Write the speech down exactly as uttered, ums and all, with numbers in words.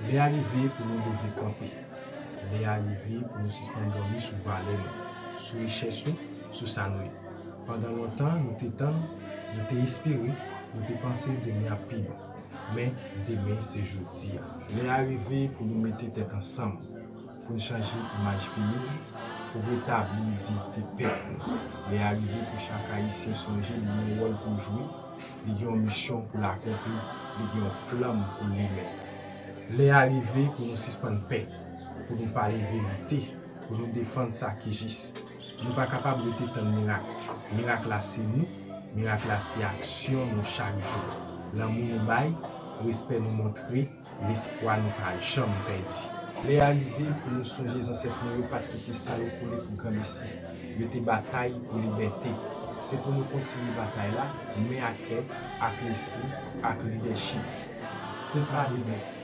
Lè a rive pou nou leve kanpe. Lè a rive pou nou sispann dòmi sou valè nou, sou richès nou, sou sa nou ye. Pandan lontan, nou te tann, nou te espere, nou te panse demen ap pi bon. Men, demen se jodi a. Lè a rive pou nou mete tèt ansanm, pou n chanje imaj peyi nou, pou retabli diyite pèp nou. Lè a rive pou chak Ayisyen sonje li gen yon wòl pou l jwe, li gen yon misyon pou l akonpli, li gen yon flanm pou l limen. Lè a rive pou nou sispann pè, pou nou pale verite, pou nou defann sa ki jis. Nou pa kapab rete tann mirak. Mirak la se nou, mirak la se aksyon nou chak jou. Lanmou nou bay, respè nou montre, lespwa nou pa janm pèdi. Lè a rive pou nou sonje zansèt nou yo pa t kite san yo koule pou granmesi. Yo te batay pou libète. Se pou nou kontinye batay la, men ak kè, ak lespri, ak lidèchip. Se pa demen.